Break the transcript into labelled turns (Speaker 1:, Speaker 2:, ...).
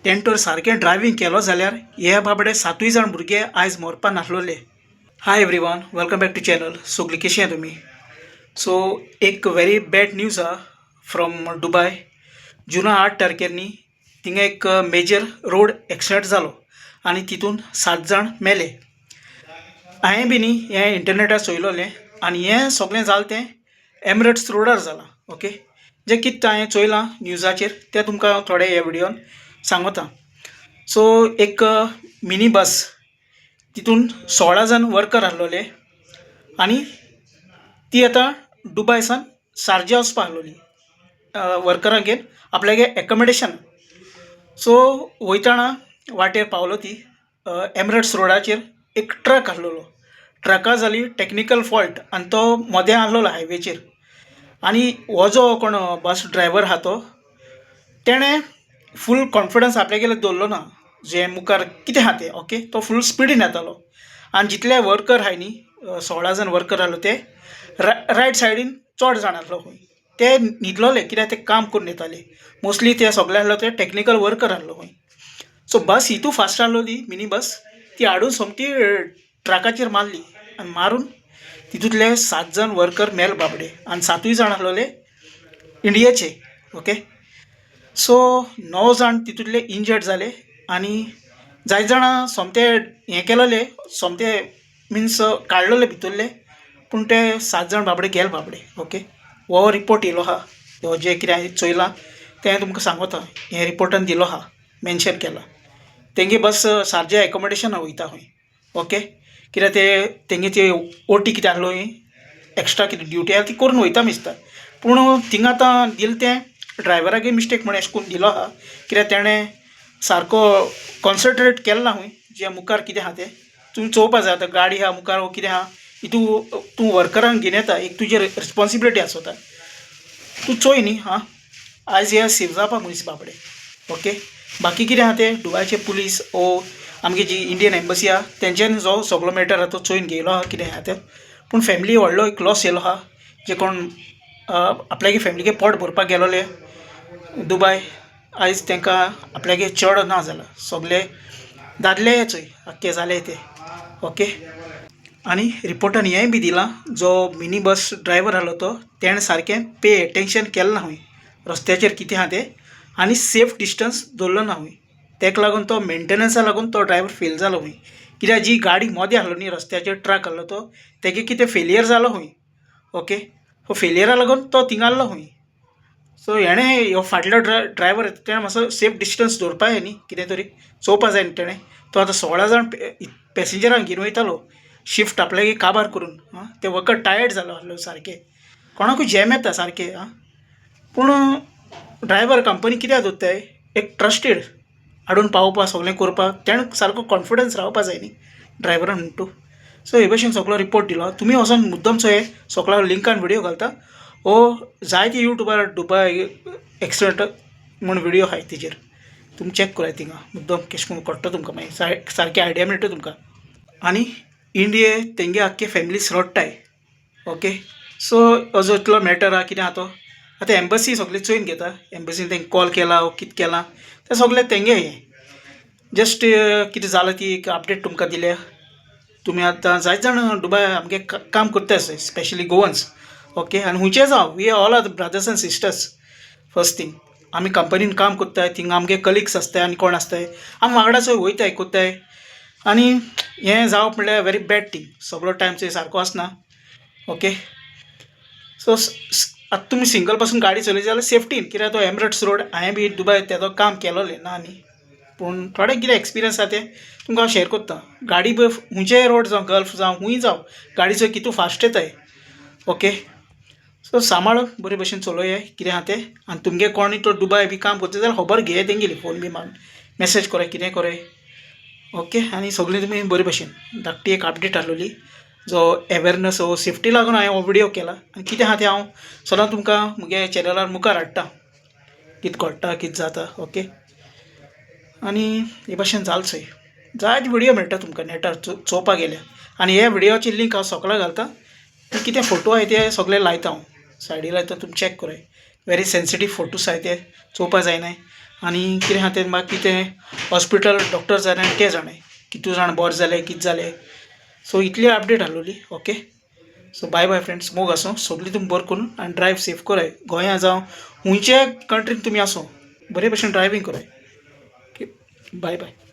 Speaker 1: तेणें तर सारकें ड्रायव्हींग केलो जाल्यार हे बाबडे सातूय जाण भुरगे आयज मरपा नासलोले. Hi everyone, welcome back to channel. सगळीं कशी आहा तुमी? सो एक व्हेरी बॅड न्यूज आहा फ्रॉम दुबाय. जुना 8 तारखेर न्ही थिंगा एक मेजर रोड एक्सिडंट जालो आनी तितून सात जाण मेले. हांवें बी न्ही हें इंटरनेटार चोयलोलें आनी हें सगळें जालें तें एमरेट्स रोडार जालां. ओके, जें कितें हांवें चोयलां न्यूजाचेर तें तुमकां हांव थोडें ह्या व्हिडियोन सांगोता. सो एक मिनी बस, तितून 16 जाण वर्कर आसलोले आनी ती आतां दुबाय सान शारजा वचपा आसलोली वर्करांक घेवन आपल्यागे एकोमोडेशन. सो वयताना वाटेर पावलो ती एमरेट्स रोडाचेर एक ट्रक आसलोलो. ट्रका जाली टॅक्निकल फॉल्ट आनी तो मदें आसलोलो हायवेचेर. आनी हो जो कोण बस ड्रायवर आहा तो तेणें फूल कॉन्फिडन्स आपल्यागेर दवरलो ना जे मुखार कितें आहा तें. ओके, तो फूल स्पिडीन येतालो आनी जितले वर्कर आहाय न्ही, 16 जाण वर्कर आहलो, ते रायट सायडीन चोड जाण आहलो खंय, ते न्हिदलोले कित्याक ते काम करून येताले. मोस्टली ते सगळे आहलो ते टॅक्निकल वर्कर आहलो खंय. सो बस हितू फास्ट आहलोली मिनी बस, ती हाडून सोमती ट्रकाचेर मारली आनी मारून तितूंतले सात जाण वर्कर मेल बाबडे आनी सातूय जाण आहलोले इंडियेचे. ओके, सो णव जाण तितूंतले इंजर्ड जाले आनी जायते जाणां सोमते हें केलोले, सोमते मिन्स काडलोले भितरले, पूण ते सात जाण बाबडे गेले बाबडे. ओके, हो रिपोर्ट येयलो आहा. हो जें कितें हांवें चोयलां तें तुमकां सांगोता. हें रिपोर्टान दिलो आहा, मेन्शन केलां. तेंगे बस शारजा एकोमोडेशना वयता खंय. ओके, कित्याक ते तेंगे ती ओटी कितें आहलो, एक्स्ट्रा कितें ड्युटी आहा ती करून वयता दिसता. पूण थिंगा आतां दिलें तें ड्रायव्हरागे मिस्टेक म्हण एशें करून दिलो आहा, कित्याक तेणें सारको कॉन्सन्ट्रेट केलें ना खंय जे मुखार कितें आहा तें. तुमी चोवपा जाय, आतां गाडी आहा मुखार वो कितें आहा. हितू तूं वर्करांक घेवन येता, एक तुजी रिस्पोन्सिबिलिटी आसोता, तूं चोय न्ही. आं, आयज हे सेव जावपा मनीस बाबडे. ओके, बाकी कितें आहा तें दुबायचे पुलीस ओ आमगे जी इंडियन एम्बसी आहा तेंच्यांनी जो सगलो मॅटर आहा तो चोयन घेयलो आहा कितें आहा तें. पूण फॅमिली व्हडलो एक लॉस येयलो आहा. जे कोण आपल्यागे फॅमिलीगे पोट भरपाक गेलोले दुबाय, आयज तांकां आपल्यागे चेडो ना जाला. सगले दादले चोय आख्खे जाले ते. ओके, आनी रिपोर्टान हेंय बी दिलां, जो मिनी बस ड्रायवर आहलो तो तेणें सारकें पे एटेन्शन केलें ना खंय रस्त्याचेर कितें आहा तें आनी सेफ डिस्टन्स दवरलो ना खंय. तेका लागून तो मेंटेनन्सा लागून तो ड्रायवर फेल जालो खंय, कित्याक जी गाडी मोदें आहलो न्ही रस्त्याचेर ट्रक आहलो तो तेगे कितें फेलियर जालो खंय. ओके, हो फेलियरा लागून तो थिंगा आहलो खंय. सो हेणें हो फाटलो ड्रायवर तेणें मातसो सेफ डिस्टन्स दवरपा जाय न्ही, कितें तरी चोवपा जाय न्ही तेणें. तो आतां 16 जाण पॅसेंजरांक घेवन वयतालो शिफ्ट आपल्यागे काबार करून. आं, ते वखद टायर्ड जालो आहलो सारकें, कोणाकूय जॅम येता सारकें. आं, पूण ड्रायवर कंपनी कित्याक दवरताय? एक ट्रस्टेड हाडून पावोवपा, सगळें करपाक तेणें सारको कॉन्फिडन्स रावपा जाय न्ही ड्रायवरान म्हणटा तूं. सो हे भशेन सगळो रिपोर्ट दिलो. तुमी वचोन मुद्दम चोय, सगळो लिंकान व्हिडियो घालता. हो जायते युट्यूबार दुबाय एक्सिडंट म्हूण व्हिडियो आहाय, तेजेर तुमी चॅक कराय. थिंगा मुद्दम केश करून कळटा तुमकां, मागीर सारकी आयडिया मेळटा तुमकां. आनी इंडिये तेंगे आख्खे फॅमिलीस रडटाय. ओके, सो हो जो इतलो मॅटर आहा कितें आहा तो आतां एम्बसी सगळें चोयन घेता. एम्बसीन तेंकां कॉल केला वो कितें केलां तें सगळें तेंगे. हें जस्ट कितें जालां ती एक अपडेट तुमकां दिल्या. तुमी आतां जायते जाण दुबाय आमगे काम करता आसय, स्पेशली गोवन्स. ओके, आनी खुंयचे जावं, we all are brothers and sisters. First thing, आमी कंपनीन काम करताय, थिंगा आमगे कलिग्स आसताय आनी कोण आसताय, आमी वांगडा चोय वयताय कोत्ताय. आनी हें जावप म्हणल्यार व्हेरी बॅड थींग. सगळो टायम चोय सारको आसना. ओके, सो आतां तुमी सिंगल पासून गाडी चलयता जाल्यार सेफ्टीन, कित्याक तो एमरेट्स रोड हांवें बी दुबाय तेजो काम केलोलें ना न्ही, पूण थोडें कितें एक्सपिरियन्स आहा तें तुमकां हांव शेयर करता. गाडी पळय, खुंयचेय रोड जावं, गल्फ जावं, खूंय जावं, गाडी चोय कितू फास्ट येताय. ओके, सो सांबाळून बरे भशेन चलोया कितें आहा तें. आनी तुमगे कोणूय तो दुबाय बी काम करता जाल्यार खबर घेया तेंगेली, फोन बी मारून मॅसेज कोराय, कितें कोराय. ओके, आनी सगळीं तुमी बरे भशेन. धाकटी एक अपडेट आहलोली, जो एवेरनस हो सेफ्टी लागून हांवें हो विडियो केला. आनी कितें आहा तें हांव सदां तुमकां मुगे चॅनलार मुखार हाडटा, कितें घडटा, कितें जाता. ओके, आनी हे भाशेन जालें चोय. जायते विडियो मेळटा तुमकां नेटार चोवपाक गेल्यार. आनी हे विडियोची लिंक हांव सगळ्याक घालता. कितें फोटो आहाय ते सगळे लायता, हांव सायडी लायता, तुमी चॅक कराय. व्हेरी सेन्सिटीव फोटोज आहाय, ते चोवपा जायनाय. आनी कितें आहा तें मागीर तें हॉस्पिटल डॉक्टर जाणां आनी ते जाणाय कितू जाण बरें जालें कितें जालें. सो इतली update आहलोली. Okay, so bye bye friends, मोग आसूं सगळीं, तुमी बरें करून आनी ड्रायव सेफ कराय. गोंया जावं खुंयच्याय कंट्रीन तुमी आसूं, बरे भशेन ड्रायवींग कराय. Okay, bye bye.